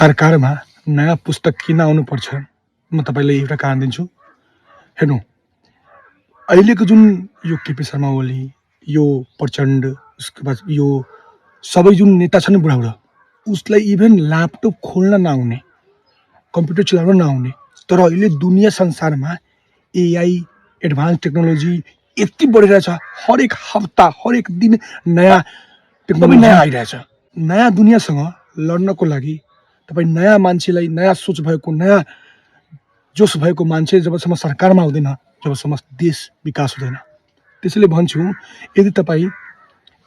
सरकारमा नयाँ पुस्तक किन आउनुपर्छ म तपाईँलाई एउटा कारण दिन्छु। हेर्नु, अहिलेको जुन यो केपी शर्मा ओली, यो प्रचण्ड, उसके बाद यो सबै जुन नेता छन् नि बुढाबुढा, उसलाई इभन ल्यापटप खोल्न नआउने, कम्प्युटर चलाउन नआउने, तर अहिले दुनियाँ संसारमा एआई एडभान्स टेक्नोलोजी यति बढिरहेछ। हरेक हप्ता हरेक दिन नयाँ टेक्नोलोजी नयाँ आइरहेछ। नयाँ दुनियाँसँग लड्नको लागि तपाईँ नयाँ मान्छेलाई, नयाँ सोच भएको, नयाँ जोस भएको मान्छे जबसम्म सरकारमा आउँदैन, जबसम्म देश विकास हुँदैन। त्यसैले भन्छु, यदि तपाईँ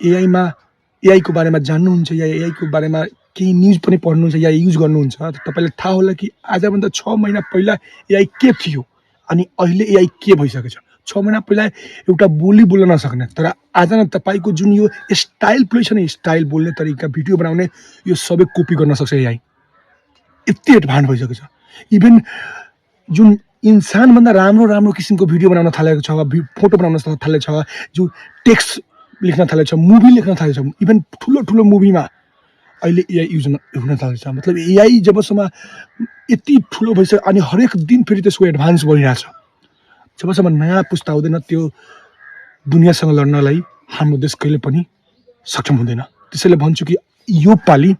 एआईको बारेमा जान्नुहुन्छ या एआईको बारेमा केही न्युज पनि पढ्नुहुन्छ या युज गर्नुहुन्छ, त तपाईँलाई थाहा होला कि आजभन्दा 6 महिना पहिला एआई के थियो अनि अहिले एआई के भइसकेको छ। 6 महिना पहिला एउटा बोली बोल्न नसक्ने, तर आज न तपाईँको जुन यो स्टाइल प्ले छ नि, स्टाइल बोल्ने तरिका, भिडियो बनाउने, यो सबै कपी गर्न सक्छ एआई। यति एडभान्स भइसकेको छ। इभन जुन इन्सानभन्दा राम्रो राम्रो किसिमको भिडियो बनाउन थालेको छ, फोटो बनाउन थालेको छ, जो टेक्स्ट लेख्न थालेको छ, मुभी लेख्न थालेको छ, इभन ठुलो ठुलो मुभीमा अहिले एआई युज हुन थालेको छ। मतलब एआई जबसम्म यति ठुलो भइसक्यो अनि हरेक दिन फेरि त्यसको एडभान्स भइरहेछ, जबसम्म नयाँ पुस्ता आउँदैन त्यो दुनियाँसँग लड्नलाई हाम्रो देश कहिले पनि सक्षम हुँदैन। त्यसैले भन्छु कि यो पालि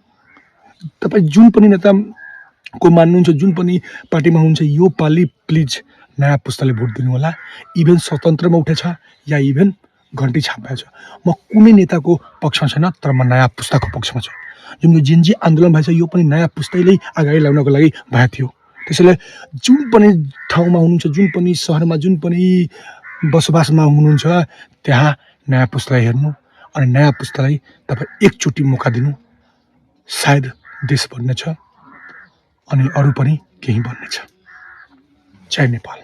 तपाईँ जुन पनि नेताको मान्नुहुन्छ, जुन पनि पार्टीमा हुनुहुन्छ, यो पालि प्लिज नयाँ पुस्ताले भोट दिनु होला। इभन स्वतन्त्रमा उठेछ या इभन घन्टी छापेको छ, म कुनै नेताको पक्षमा छैन, तर म नयाँ पुस्ताको पक्षमा छु। जुन यो जेनजी आन्दोलन भएछ, यो पनि नयाँ पुस्ताले अगाडि ल्याउनको लागि भएको थियो। त्यसैले जुन पनि ठाउँमा हुनुहुन्छ, जुन पनि सहरमा, जुन पनि बसोबासमा हुनुहुन्छ, त्यहाँ नयाँ पुस्तालाई हेर्नु अनि नयाँ पुस्तालाई तपाईँ एकचोटि मौका दिनु। सायद देश बन्नेछ अनि अरू पनि केही बन्नेछ। जय नेपाल।